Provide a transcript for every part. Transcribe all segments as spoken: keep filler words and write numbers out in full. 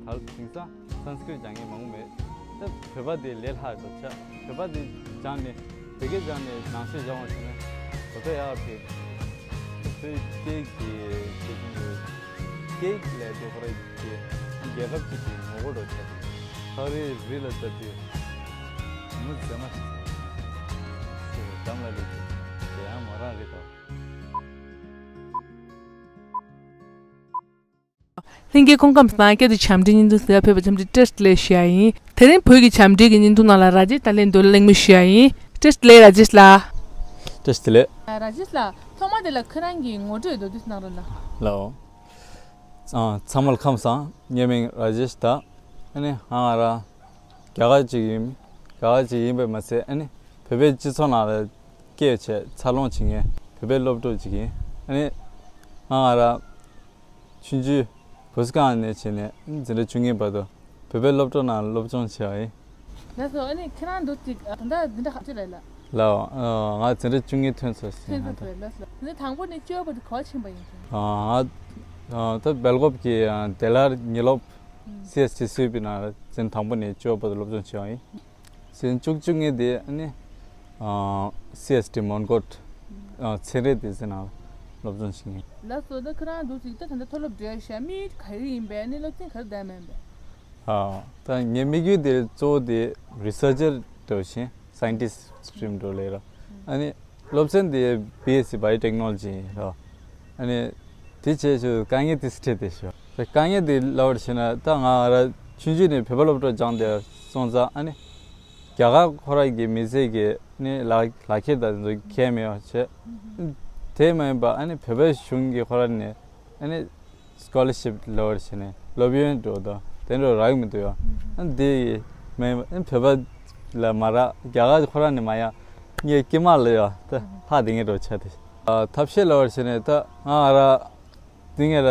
ཧལ། དེང་སང་སན་སྐྲིད་སྦྱང་མཁན་མང་པོ་མེད། ད་བོད་པ་དེ་ལས་སླ་པོ་ཆགས། བོད་པ་དེ་སྦྱངས་ནས་བོད་སྐད་སྦྱངས་ནས་ནང་ཆོས་སྦྱང་བ་བྱས་ན་གོ་ཐོས་ཡག་པོ་ཐོན། བོད་སྐད་ཀྱི་ཆེད་དུ་སྐད་ལས་དེ་ཁོ་རང་གི་རྒྱལ་ཁབ་ཅིག་གི་ངོ་བོ་འདྲ་ཆགས་འདུག་ཁ་རི་རི་ལ་བཏབ་དུས་མི་ཟེར་མ་ཟེར་འདམ་ལ་ལུས་ཏེ་དེ་ཡང་མོ་རང་རེད་དོ། ལྷན་རྒྱས་སྐུ་ཁམས་བཟང་། བསྐྱར་དུ་བྱམས་འདྲིའི་བརྙན་ཐུང་གཟིགས་པར་ཕེབས་པར་འཚམས་འདྲི་བཀྲ་ཤིས་བདེ་ལེགས་ཞུ་ཡ་ཡིན། དེ་རིང་བོད་ཀྱི་བྱམས་འདྲིའི་བརྙན་ཐུང་ནང་ལ་ར་ཇེཤ་དང་ལྷན་དུ་གླེང་མོལ་ཞུ་ཡ་ཡིན། བཀྲ་ཤིས་བདེ་ལེགས་ར་ཇེཤ་ལགས། བཀྲ་ཤིས་བདེ་ལེགས། ར་ཇེཤ་ལགས། ཐོག་མ་དེ་ལ་ཁྱེད་རང་གི་ངོ་སྤྲོད་མདོར་བསྡུས་གནང་རོགས་གནང་། ལགས། ཨ། ཚང་མ་ལ་ཁམས་བཟང་། ངའི་མིང་ར་ཇེཤ་དང་། ཨ་ནི་ང་ང་རང་རྒྱ་གར་ཅིག་ཡིན། རྒྱ་གར་ཅིག་ཡིན་པས་མ་ཟད། ཨ་ནི་བོད་པའི་སྤྱི་ཚོགས་ནང་ལ་སྐྱེས་བྱས་འཚར་ལོངས་བྱེད་མཁན་བོད་པའི་སློབ་ཕྲུག་ཅིག་ཡིན། ཨ་ནི་ང་ང་རང་ཆུང་ཆུང་བུ་སི་ཁང་ནས་བྱས་ནས་འཛིན་གྲྭ་བཅུ་གཉིས་བར་དུ་བོད་པའི་སློབ་གྲྭ་ནང་སློབ་སྦྱོང་བྱས་པ་ཡིན། ལགས་སོ། ཨ་ནི་ཁྱེད་རང་འདུག་ཅིག་ད་ལྟ་འཛིན་གྲྭ་ག་ཚོད་རེད་ལགས། ལགས། ཨ། ང་འཛིན་གྲྭ་བཅུ་གཉིས་ཐོན་ཚར་ཟིན། ཐོན་ཚར་ཟིན། ལགས་སོ། འཛིན་གྲྭ་དང་པོ་ནས་བཅུ་པ་བར་དུ་ག་པར་ཕྱིན་པ་ཡིན་ཀྱང་། ཨ། ང་ད་སྦེལ་ཀོབ་ཀྱི་ཨ་དེ་ལར་ཉི་ལོབ་སི་ཨེས་ཊི་སུད་པའི་ནང་ལ་འཛིན་གྲྭ་དང་པོ་ནས་བཅུ་པ་བར་དུ་སློབ་སྦྱོང་བྱས་པ་ཡིན། འཛིན་གྲྭ་བཅུ་གཉིས་དེ་ཨ་ནི་ཨ་སི་ཨེས་ཊི་མོན་གྷོ་ཨ་ཚན་རིག་སྡེ་ཚན་ནང་སློབ་སྦྱོང་བྱེད་མཁན། ལགས་སོ། ད་ཁྱེད་རང་འདུག་ཅིག་ད་ད་ལྟ་མཐོ་སློབ་འགྲོ་ཡ་ཤ་མི་ག་རེ་ཡིན་པས། ཨ་ནི་སློབ་ཚན་ག་རེ་བསྡད་མིན་པས། ཨ། ད་ངའི་དམིགས་ཡུལ་དེ་གཙོ་བོ་དེ་རི་སར་ཅར་འདྲ་བོ་ཞིག་སའེན་ཊིསི་སི་ཊི་རིམ་འགྲོ་ལས་ར། ཨ་ནི་སློབ་ཚན་དེ་བི་ཨེས་སི་བྷའི་ཡོ་ཊེག་ནོ་ལོ་ཇི་ཡིན་ར། ཨ་ནི་དེ་བྱས་ཞུ་དཀའ་ངལ་དེ་སྤྲད་དེ་ཞུ། དཀའ་ངལ་དེ་ལབ་པར་བྱས་ན་ད་ང་ང་ར་ཆུང་ཆུང་ནས་བོད་པ་སློབ་གྲྭ་སྦྱངས་ཏེ་སོང་ཙང་། ཨ་ནི་རྒྱ་གར་ཁོ་ར་གི་མི་སེར་གྱི་ནི་ལག་ལག་ཁྱེར་དང་དེ་ཚོ་ཁྱད་མེད་པ་བྱས། དེ་མ་ཡིན་པ་ཨ་ནི་བོད་པའི་གཞུང་གི་ཁོ་ར་ནས་ཨ་ནི་སི་ཀོ་ལར་ཤིབ་ལབ་པར་བྱས་ནས་སློབ་ཡོན་འགྲོ་དང་དེ་འདྲ་རག་མི་འདུག་ཡ། ཨ་ནི་དེ་མ་ཡིན་པ་ཨ་ནི་བོད་པ་ལ་མ་རག་རྒྱ་གར་ཁོ་ར་ནས་མ་ཡ་ངའི་སྐྱེས་མ་ལ་ཡ་ད་ལྷག་བསྡད་མཁན་འདྲ་བོ་ཆགས་ཏེ། ཨ། ཐབས་ཤེས་ལབ་པར་བྱས་ནས་ད་ང་ང་ར་དེ་སྔ་ར་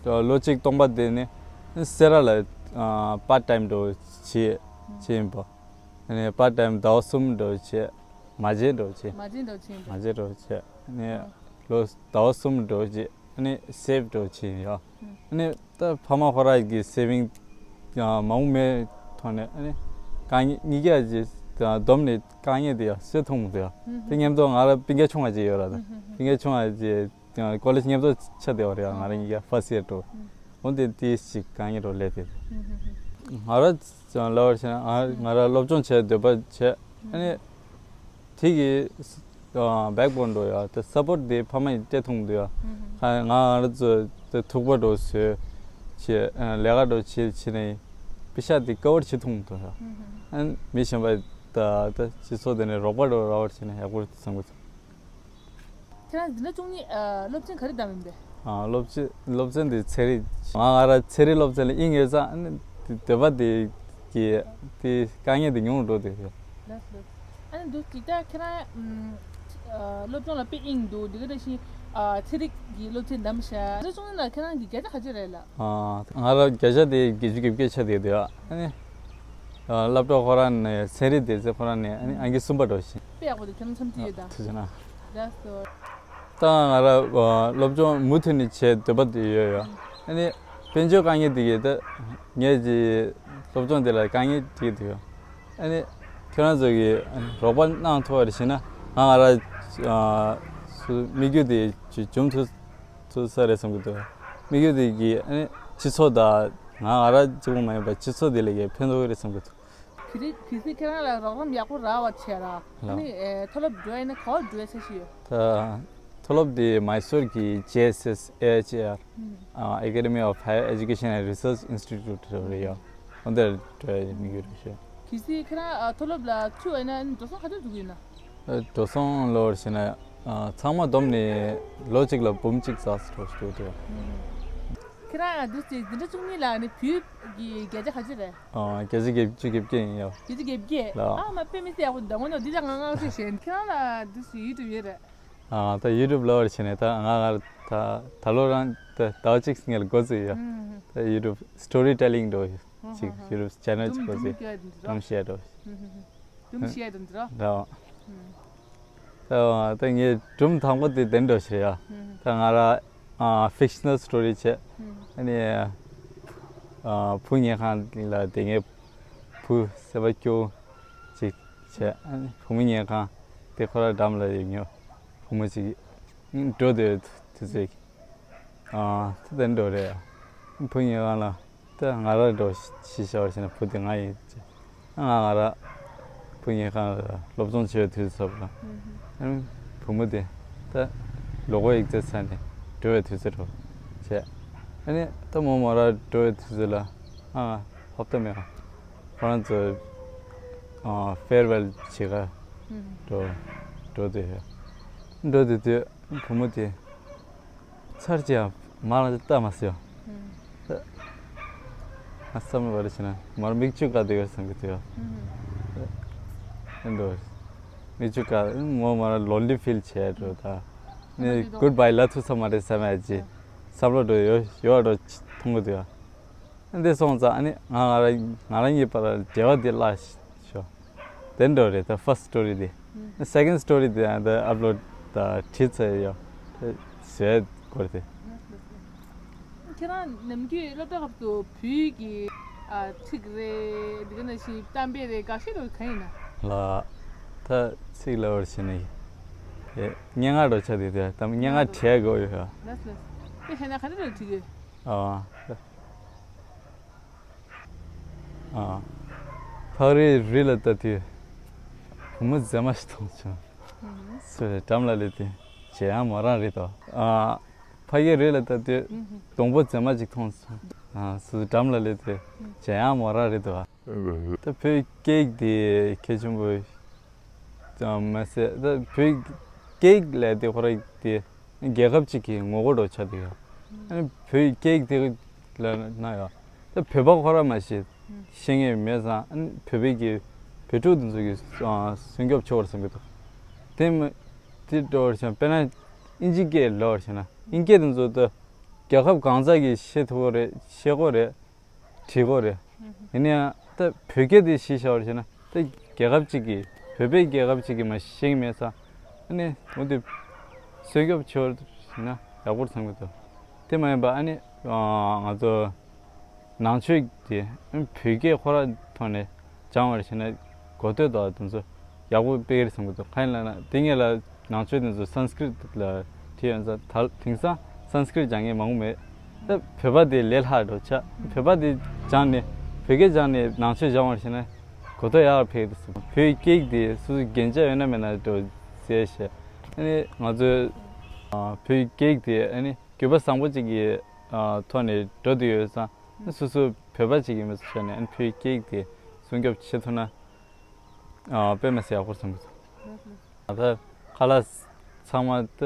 ད་ལོ་གཅིག་སྟོང་པ་དེ་ནས་སེ་ར་ལ་ཨ་པར་ཊ་ཊའིམ་འདྲ་བོ་བྱས་བྱས་ཡིན་པ། ཨ་ནི་པར་ཊ་ཊའིམ་ཟླ་བ་གསུམ་འདྲ་བོ་བྱས། མ་བྱན་འདྲ་བོ་བྱས། མ་བྱན་འདྲ་བོ་བྱས་ཡིན་པ། མ་བྱན་འདྲ་བོ་བྱས། ཨ་ནི་ཨ་ལོ་ཟླ་བ་གསུམ་འདྲ་བོ་བྱས། ཨ་ནི་སེབ་འདྲ་བོ་བྱས་ཡིན་ཡ། ཨ་ནི་ད་ཕ་མ་ཁོ་ར་གི་སེ་བིང་ཡང་མང་པོ་མེད་ཐོག་ནས། ཨ་ནི་དཀའ་ངལ་གཉིས་ཀ་ཅིག་བསྡོམས་ནས་དཀའ་ངལ་དེ་ཡང་སེལ་ཐུབ་མི་འདུག་ཡ། དེ་མཉམ་དུ་ང་ར་སྤུན་ཀྱག་ཆུང་བ་ཅིག་ཡོད་ར། ད་སྤུན་ཀྱག་ཆུང་བ་ཅིག་ཀོ་ལེཇ་མཉམ་དུ་ཆགས་བསྡད་པ་རེད་ཡ། ང་ར་གཉིས་ཀ་ཧྥར་སི་ཡར་འགྲོ། འོན་ཏེ་དེ་ཞིག་དཀའ་ངལ་འདྲ་བོ་སླེབས་ཏེ། ང་ར་ལབ་པར་བྱས་ན་ང་ང་ར་སློབ་སྦྱོང་བྱེད་འདོད་པ་བྱས། ཨ་ནི་དེ་གི་ཨ་བེག་བོན་འདྲ་བོ་ཡ། དེ་སཔོར་ཊི་དེ་ཕ་མ་ཡིས་སྤྲད་ཐུབ་མི་འདུག་ཡ། ང་ང་རང་ཚོ་དེ་ཐུག་པ་འདྲ་བོ་བཟོས་བྱས། ཨ་ལས་ཀ་འདྲ་བོ་བྱས་བྱས་ནས་པེ་ཤ་དེ་ཀ་བར་བྱེད་ཐུབ་མི་འདུག་ཡ། ཨ་ནི་མི་གཞན་པ་ད་ད་སྤྱི་ཚོགས་དེ་ནས་རོགས་པ་འདྲ་བོ་རག་པར་བྱས་ན་ཡག་པོ་རེད་བསམ་གི་འདུག་ཁྱེད་རང་འཛིན་གྲྭ་བཅུ་གཉིས་ཨ་སློབ་ཚན་ག་རེ་བདམས་ཡིན་པས། ཨ་སློབ་ཚན་སློབ་ཚན་དེ་ཚན་རིག་ང་ང་ར་ཚན་རིག་སློབ་ཚན་ལ་དབྱིངས་ཡོད་ཙང་། ཨ་ནི་དེ་འདོད་པ་དེ་གི་དེ་དཀའ་ངལ་དེ་ཉུང་རུ་འགྲོ་དེ་རེད། ལགས་སོ། ཨ་ནི་འདུག་ཅིག་ད་ཁྱེད་རང་ཨ་སློབ་སྦྱོང་ལ་དཔེ་དབྱིངས་འདུག་དེ་ག་ནང་བཞིན་ཨ་ཚན་རིག་གི་སློབ་ཚན་བདམས་ཤག་འཛིན་གྲྭ་བཅུ་གཉིས་ལ་ཁྱེད་རང་གི་བརྒྱ་ཆ་ག་ཚོད་རེད་ལགས། ཨ་ང་ར་བརྒྱ་ཆ་དེ་བརྒྱད་ཅུ་གྱ་བརྒྱད་ཆགས་བསྡད་འདུག་ཨ་ནི་ཨ་སློབ་གྲྭ་ཁོ་རང་ནས་ཚན་རིག་སྡེ་ཚན་ཁོ་རང་ནས་ཨ་ནི་ཨང་ཀི་གསུམ་པ་འགྲོ་བཞིན། དཔེ་ཡག་པོ་འདུག་ཁྱེད་རང་འཚམས་འདྲི་ཡོད་ད། ཐུགས་རྗེ་གནང་། ལགས་སོ། ད་ང་ར་ཨ་སློབ་སྦྱོང་མུ་མཐུད་ནས་བྱེད་འདོད་པ་དེ་ཡོད་ཡ། ཨ་ནི་དཔལ་འབྱོར་དཀའ་ངལ་དེ་གིས་ད་ངས་ཀྱི་སློབ་སྦྱོང་དེ་ལ་དཀའ་ངལ་འཕྲད་ཀྱི་འདུག་ཡ། ཨ་ནི་ཁྱེད་རང་ཚོ་གིས་རོགས་པ་གནང་ཐུབ་པ་རེ་བྱས་ན་ང་ང་ར་ཨ་སུ་དམིགས་ཡུལ་དེ་འབྱུང་ཐུབ་ཐུབ་ས་རེད་བསམ་གྱི་འདུག་དམིགས་ཡུལ་དེ་གིས་ཨ་ནི་སྤྱི་ཚོགས་དང་ང་ང་ར་གཅིག་པོ་མ་ཡིན་པར་སྤྱི་ཚོགས་དེ་ལ་གི་ཕན་ཐོགས་ཀྱི་རེད་བསམ་གྱི་འདུག་གལ་སྲིད་གལ་སྲིད་ཁྱེད་རང་ལ་རོགས་རམ་ཡག་པོ་རག་པ་བྱས་ར། ལགས། ཨ་ནི་ཨེ་མཐོ་སློབ་འགྲོ་ཡིན་ན་ག་པར་འགྲོ་ཡ་འཆར་གཞི་ཡོད། ད་མཐོ་སློབ་དེ་མའི་སོར་གྱི་ཇེ་ཨེས་ཨེས་ཨེ་ཨེཆ་ཨེ་ཨར། ཨ་Academy of Higher Education and Research Institute རེད་ཡ། འོ་དེར་འགྲོ་ཡ་དམིགས་ཡུལ་རེད་ཤག་གལ་སྲིད་ཁྱེད་རང་ཨ་མཐོ་སློབ་ལ་ཚུད་པ་ཡིན་ན་ཨ་ནི་འགྲོ་སོང་ག་ཚོད་འཛུགས་ཀྱི་ཡོད་ན། ཨ་འགྲོ་སོང་ལབ་པར་བྱས་ན་ཨ་ཚང་མ་བསྡོམས་ནས་ལོ་གཅིག་ལ་འབུམ་གཅིག་ཙམ་འགྲོ་འདུག་དེ། ཁྱེད་རང་ཨ་འདུག་སེ་འཛིན་གྲྭ་བཅུ་གཉིས་ལ་ནི་བོད་ཀྱི་བརྒྱ་ཆ་ག་ཚོད་རེད། ཨ་བརྒྱ་ཆ་བརྒྱད་ཅུ་གྱ་བརྒྱད་ཡིན་ཡ། བརྒྱད་ཅུ་གྱ་བརྒྱད། ལགས། ཨ་མ་དཔེ་མི་སྲིད་ཡག་པོ་འདུག་དངོས་གནས་འདི་ལ་ང་ང་ཚོས་ཞེན། ཁྱེད་རང་ལ་འདུག་སེ་ཡུ་ཊུབ་ཡོད་རེད། ཨ་ད་ཡུ་ཊུབ་ལབ་པར་བྱས་ནས་ད་ང་ང་ད་ད་ལོ་རང་ད་ཟླ་བ་གཅིག་སྔོན་ལ་འགོ་བཙུགས་ཡ། ཨུམ། ད་ཡུ་ཊུབ་སི་ཊོ་རི་ཊེ་ལིང་འདྲ་བོ་ཅིག་ཨུམ། ཡུ་ཊུབ་ཆེ་ནལ་ཅིག་འགོ་བཙུགས། སྒྲུང་བཤད་འདྲ་བོ། སྒྲུང་བཤད་འདྲ་བོ། རེད་བ། ཨུམ། ད་ད་ངའི་སྒྲུང་དང་པོ་དེ་དེ་འདྲ་ཞིག་རེད་ཡ། ད་ང་ར་ཨ་ཕིག་ཤི་ནལ་སི་ཊོ་རི་བྱས། ཨ་ནི་ ཨ་བུ་ཉལ་ཁང་ལ་བསྡད་མཁན་བུ་སེམས་པ་སྐྱོ་བོ་ཅིག་བྱས། ཨ་ནི་བུ་མོ་ཉལ་ཁང་དེ་ཁོ་ར་འགྲམ་ལ་ཡོད་མཁན་བུ་མོ་ཅིག་འགྲོ་སྡོད་དུས་ཚོད་ཨ་ད་དེ་འགྲོ་རེད། བུ་ཉལ་ཁང་ལ་ད་ང་ར་འགྲོ་ཤི་ཤ་བར་བྱས་ན་བུ་དེ་ང་ཡིན་ཅེས། ང་ང་ར་བུ་ཉལ་ཁང་ལ་སློབ་སྦྱོང་བྱེད་པའི་དུས་ཚོད་ལ། ཨ་ནི་བུ་མོ་དེ་ད་ལོ་གོ་ཡིག་ཚད་ཚར་ནས་འགྲོ་བའི་དུས་ཚོད་འགྲོ་བྱས། ཨ་ནི་ད་མོ་མོ་ར་འགྲོ་བའི་དུས་ཚོད་ལ་ཨ་ང་ཧོབ་ཏེ་མེད། ཁོ་རང་ཚོ་ཨ་ཕེར་ཝེལ་བྱེད་ག་འགྲོ་འགྲོ་དུས་འགྲོ་དུས་དུས་བུ་མོ་དེ་ཚར་གཅིག་ཡང་མར་ལ་ལྟ་མ་སོང་། ཨ་བསམ་བློ་བ་རེ་བྱས་ན་མར་མིག་ཆུ་བཀག་བསྡད་ཡོད་བསམ་གྱི་འདུག་ཨ་འགྲོ། མིག་ཆུ་བཀག་མོ་མར་ལོན་ལི་ཕིལ་བྱས་འགྲོ་ད། ནི་གུད་བྷའི་ལབ་ཐུབ་ས་མ་རེད་བསམ་ཡ་ཅིག་བསམ་བློ་འགྲོ་ཡོད་ཡོད་འགྲོ་མཐོང་གི་འདུག་ཨ། འདི་སོང་ཙང་ཨ་ནི་ང་ང་རང་ང་རང་གཉིས་བར་འབྲེལ་བ་འདི་བརླག་ཤོག་དེ་འགྲོ་རེད། ད་first story དེ། second story དེ་ཡང་ད་ཨབ་ལོཌ་ད་བྲིས་ཚར་ཡོད། ད་བཟོས་སྐོར་དེ། ཁྱེད་རང་ནམ་རྒྱུན་སློབ་གྲྭ་སྐབས་སུ་བོད་ཀྱི་ཨ་ཚིག་རེད། འདི་ག་ནང་བཞིན་གཏམ་དཔེ་རེད། དགའ་ཤོས་རེད་ག་ཡིན་ན། ལ་ད་ཚིག་ལ་བར་བྱས་ནས་སྙན་ངག་འགྲོ་ཆ་དེ་དེ་ད་སྙན་ངག་བྲིས་དགོས་ཡོད། ལགས་སོ། དེ་བྱས་ན་ག་འདྲ་ལ་བྲིས་དགོས། ཨ། ཨ། ཕག་རིའི་རི་ལ་ལྟ་དུས་བུ་མོ་མཛེས་མ་ཞིག་མཐོང་བྱུང་། སུ་རེད། འགྲམ་ལ་སླེབས་དུས་མཇལ་ཡང་མོ་རང་རེད་དོ། ཨ། ཕ་གིའི་རི་ལ་ལྟ་དུས་སྡོང་པོ་མཛེས་མ་ཅིག་མཐོང་སོང་། ཨ། སུ་འགྲམ་ལ་སླེབས་དུས་མཇལ་ཡང་མོ་རང་རེད་དོ། ད་བོད་སྐད་དེ་གལ་ཆེན་པོ་ཙམ་མ་ཟད། ད་བོད་སྐད་ལས་དེ་ཁོ་རང་དེ་རྒྱལ་ཁབ་ཅིག་གི་ངོ་རྒོལ་འདྲ་ཆགས་བསྡད་ཡོད། ཨ་ནི་བོད་སྐད་དེ་ལབ་ན་ཡང་ད་བོད་པ་ཁོ་རང་མ་ཤེས་ཤེས་མཁན་མེད་ཙང་། ཨ་ནི་བོད་པའི་གི་བོད་ཕྲུག་དེ་ཚོ་གི་སྲུང་སྐྱོབ་བྱེད་དགོས་བསམ་གྱི་འདུག་དེ་མ་དེ་འདྲ་བར་བྱས་དཔེར་ན་ཨིན་ཇི་སྐད་ལབ་པར་བྱས་ན། ཨིན་སྐད་དེ་ཚོ་ད་རྒྱལ་ཁབ་གང་ཟག་གིས་ཤེས་ཐུབ་ཀྱི་རེད། ཤེས་དགོས་རེད། བྲིས་དགོས་རེད། ཡིན་ན་ཡང་ད་བོད་སྐད་དེ་གཞི་བཞག་པར་བྱས་ན་ད་རྒྱལ་ཁབ་ཅིག་གི་བོད་པའི་རྒྱལ་ཁབ་ཅིག་གི་མ་ཤེས་ཀྱི་མེད་ཙང་། ཨ་ནི་འོ་དེ་སྲུང་སྐྱོབ་བྱེད་པར་བྱས་ན་ཡག་པོ་བསམ་གྱི་འདུག་དེ་མ་ཡིན་པ་ཨ་ནི་ང་ཚོ་ནང་ཆོས་དེ་བོད་སྐད་ཁོ་རང་ཐོག་ནས་སྦྱང་བར་བྱས་ན་གོ་ཐོས་དང་དེ་ཚོ་ཡག་པོ་སྤེལ་གྱི་རེད་བསམ་གྱི་འདུག་གང་ཡིན་ལབ་ན་དེ་སྔོན་ལ་ནང་ཆོས་དེ་ཚོ་སཾ་སྐྲྀཏ་ལ་བྲིས་ཡོད་ཙང་། ད་དེང་སང་སཾ་སྐྲྀཏ་སྦྱང་མཁན་མང་པོ་མེད། ད་བོད་པ་དེ་ལས་སླ་འགྲོ་ཆ། བོད་པ་དེ་སྦྱངས་ནས་བོད་སྐད་སྦྱངས་ནས་ནང་ཆོས་སྦྱང་བར་བྱས་ན་གོ་ཐོས་ཡག་ཕེབས་འདུག་བོད་སྐད་དེ་སོ་སོ་རྒྱན་ཆ་ཡོད་ན་མེད་ན་འགྲོ་ཟེར་བཤད། ཨ་ནི་ང་ཚོའི་ཨ་བོད་སྐད་དེ་ཨ་ནི་རྒྱུད་པ་བཟང་པོ་ཅིག་གི་ཨ་ཐོག་ནས་འགྲོ་བསྡད་ཡོད་ཙང་། ཨ་སོ་སོ་བོད་པ་ཅིག་ཡིན་པའི་ཆ་ནས་ཨ་ནི་བོད་སྐད་དེ་སྲུང་སྐྱོབ་བྱེད་ཐུབ་ན་ཨ་དཔེ་མི་སྲིད་ཡག་པོ་བསམ་གྱི་འདུག་ད་ཁ་ལག་ཚང་མ་ད་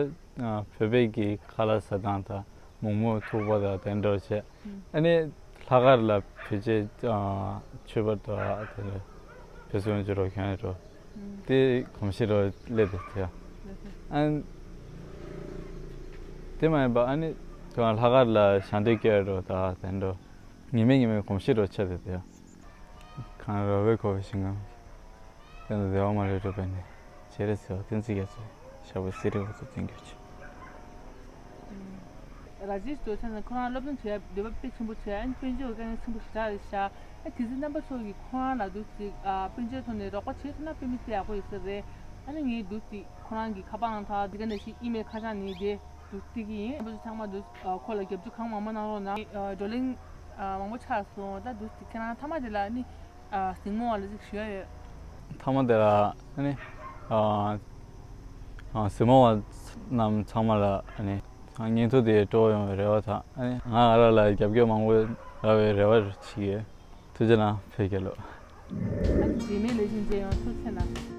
བོད་པའི་གི་ཁ་ལག་ཟ་སྟངས་དང་མོག་མོག་ཐུག་པ་དང་དེ་འདྲ་བྱས། ཨ་ནི་ལྷག་དཀར་ལ་བོད་ཆས་མཆོད་པ་དང་དེ་འདྲ་བོད་སྲུང་ཅི་རོ་ཁྱོན་རོ་དེ་གོམས་གཤིས་རོ་སླེབས་དེ་དེ་ཨ་ནི་དེ་མ་ཡིན་པ་ཨ་ནི་ལྷག་དཀར་ལ་ཞལ་འདོན་སྐྱེལ་རོ་དང་དེ་འདྲ་ཉི་མ་ཉི་མའི་གོམས་གཤིས་རོ་ཆགས་དེ་དེ། གངས་ར་བས་ཁོ་བའི་ཞིང་ཁམས། དེ་ནི་བདེ་བ་མ་ལུས་སྒྲུབ་པའི་གནས། སྤྱན་རས་གཟིགས་དབང་བསྟན་འཛིན་རྒྱ་མཚོ། ཞབས་པད་སྲིད་མཐའི་འཁོར་དུ་བརྟན་གྱུར་ཅིག་ར་ཇེཤ་ཇོ་ཆ་ནི་ཁོ་རང་སློབ་སྦྱོང་བྱེད་ཡ་འདོད་པ་དཔེ་ཆེན་པོ་བྱས། ཨ་ནི་དཔལ་འབྱོར་གྱི་དཀའ་ངལ་ཆེན་པོ་ཞེ་དྲག་རེད་ཤག་ཨ་དེ་ཚེ་རྣམ་པ་ཚོ་གིས་ཁོ་རང་ལ་འདུག་ཅིག་ཨ་དཔལ་འབྱོར་ཐོག་ནས་རོགས་པ་བྱེད་ཐུབ་ན་དཔེ་མི་སྲིད་ཡག་པོ་ཡོད་ས་རེད། ཨ་ནི་ངས་འདུག་ཅིག་ཁོ་རང་གི་ཁ་པར་ཨང་གྲངས་འདི་ག་ནང་བཞིན་ཨི་མེལ་ཁ་བྱང་ནི་དེ་འདུག་སྟེར་གྱི་ཡིན། རྣམ་པ་ཚོ་ཚང་མ་འདུག་ཨ་ཁོ་ལ་རྒྱབ་སྐྱོར་གང་མང་མང་གནང་རོགས་གནང་། ཨ་བགྲོ་གླེང་ཨ་མང་པོ་ཆགས་སོང་། ད་འདུག་ཅིག་ཁྱེད་རང་མཐའ་མ་དེ་ལ་ནི། ཨ་གཟིགས་མོ་བ་ལ་ཅིག་ཞུ་ཡ་ཡོད། མཐའ་མ་དེ་ལ་ཨ་ནི་ཨ་ཨ་གཟིགས་མོ་བ་རྣམས་ཚང་མ་ལ་ཨ་ནི་བརྙན་ཐུང་དེ་སྤྲོ་བོ་ཡོང་བའི་རེ་བ་དང་། ཨ་ནི་ང་ང་རང་ལ་རྒྱབ་སྐྱོར་མང་པོ་རག་པའི་རེ་བ་ཞིག་ཡོད། ཐུགས་རྗེ་གནང་། བོད་རྒྱལ་ལོ། ཨ་ནི་རྗེས་མའི་ལས་གཞི་མཇལ་ཡོང་། ཐུགས་རྗེ་གནང་།